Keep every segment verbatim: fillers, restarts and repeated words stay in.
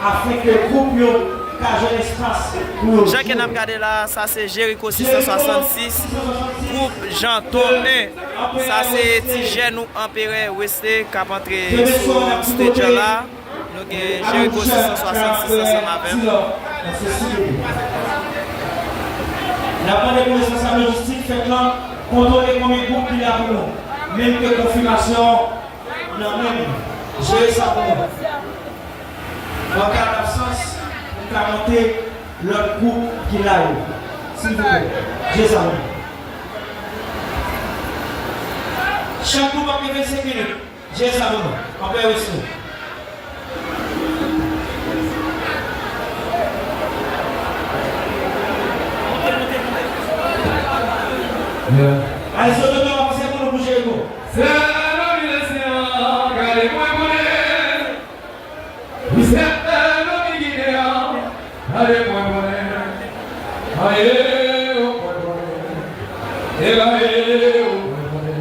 Afin ke gwoup yo ka jwenn espas pou yo jwe. Jan ke n ap gade la, sa se Jericho sis san swasannsis, gwoup Jean Thomain. Sa se ti jèn nou Anperè Wesley k ap antre sou stage la. Nou gen Jericho sis san swasannsis ansanm avè m. N ap mande pou responsab lojistik fèt lan kontwole konbyen gwoup ki la pou nou. Menm ke konfimasyon nan menm. Jere sa pou nou. An ka dabsans, nou ka monte lòt gwoup ki la yo. Silvouplè, jere sa pou nou. Chak gwoup ap gen vennsenk minit. Jere sa pou nou. Anperè Wesley. Yeah. Ay, Sototo, avanse pou nou pou Jericho. Sè Lomi Leseyan, gade mwen konnen. Wi, Sè Lomi Ginen an, gade mwen konnen. Aye, o mwen konnen. E la, e, o mwen konnen.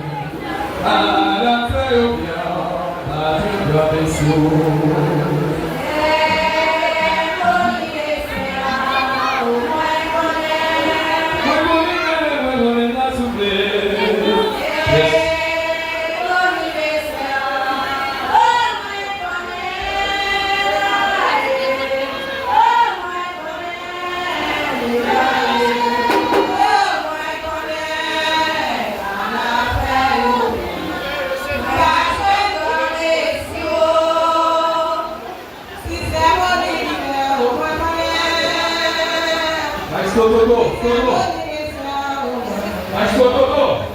Ala fè yo byen, pa di gade sou. Maestro Toto, Toto. Maestro Toto.